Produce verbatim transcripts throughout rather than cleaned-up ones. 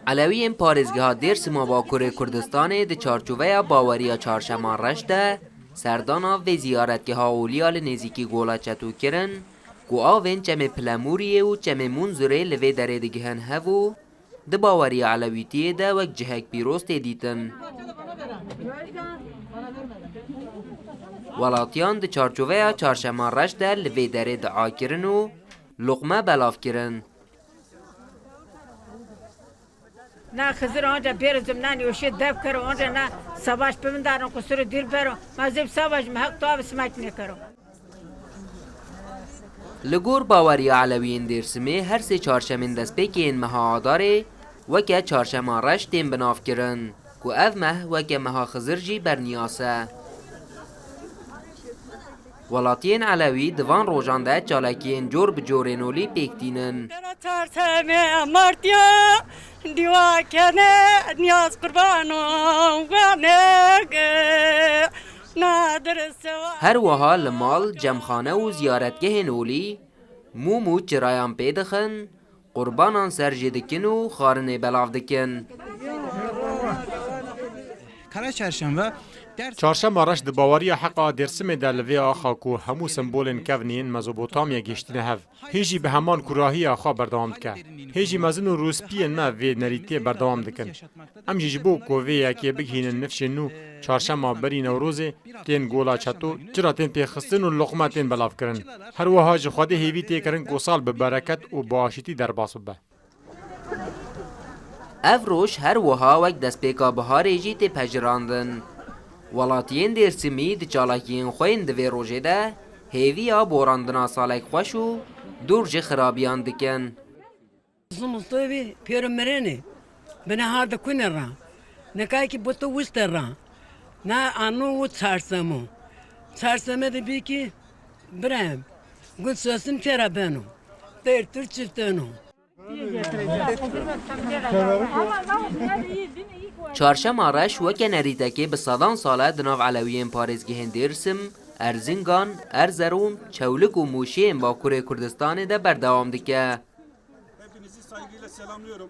Elewiyên parêzgeha Dêrsim a Bakurê Kurdistanê di çarçoveya baweriya Çarşema Reş de serdana vê ziyaretgeha olî ya li nêzîkî Gola Çeto kirin, ku avên Çemê Pilemûriyê û Çemê Munzurê li vê derê digihin hev û di baweriya elewîtiyê de wek cihek pîroz tê dîtin. Welatiyan di çarçoveya Çarşema Reş de li vê derê dua kirin û luqme belav kirin. Na Xizir onca bêro zimnanî û şê dev kero, onca na savaş bi min darin qusuru dîr bero. Ma zê bi savaş mi heq tu abi smak nêkero. Li gor baweriya Elewiyên Dêrsimê her sê çarşemên destpêkê yên meha Adarê weke Çarşema Reş tên binavkirin, ku ev meh weke meha Xizir jî berniyas e. Welatiyên Elewî di van rojan de çalakiyên cor bi cor ên olî pêk tînin. Dera çarşemê martiya, dîwa kene, niyaz qurbano, wanege, nadir sewa. Her wiha li mal, cemxane û ziyaretgehên olî mûm û çirayan pê dixin, qurbanan ser jê dikin û xwarinê belav dikin. Kara Çarşembe ders Çarşema Reş di baweriya heqa Dêrsimê de li vê axa ku hemû sembolên kevnî yên Mezopotamya gihiştine hev. Hê jî bi heman kurahiya xwe berdewam dike. Hê jî mezin û rûspiyên me vê nerîtiyê berdewam dikin. Em jî ji bo ku vê yekê bigihînin nifşên nû, çarşema berî Newrozê tên Gola Çeto, çira tên pêxistin û luqme tên belavkirin. Her wiha ji Xwedê hêvî tê kirin ku sal bi bereket û bi aşîtî derbas bibe. Ev roj her wiha wek destpêka biharê jî tê pejirandin. Welatiyên Dêrsimî di çalakiyên xwe yên di vê rojê de hêviya borandina salek xweş û dûr ji xirabiyan dikin. Zim û tovî pêro mirenê, binehar de kunê ra, nekayekî bo to wiste ra, na ano û çarsemo. Çarseme de bîkî birem, gul sosin têra beno, têr tur çifteno. Çarşema Reş weke nerîtekê bi sedan sal e di nav Elewiyên parêzgehên Dêrsim, Erzingan, Erzerom, Çewlik û Mûşê yên Bakurê Kurdistanê de berdewam dike. Hepinizi saygıyla selamlıyorum.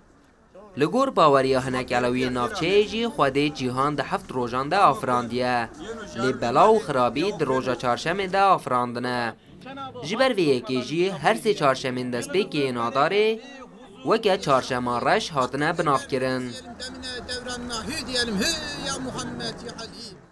Li gor baweriya hinek Elewiyên navçeyê jî Xwedê cîhan di heft rojan de afirandiye. Lê bela û xirabî di roja çarşemê de afirandine. Ji ber vê yekê jî her sê çarşemên destpêkê yên Adarê weke Çarşema Reş hatine binavkirin. Devranna hü diyelim, hü ya Muhammed ya Ali.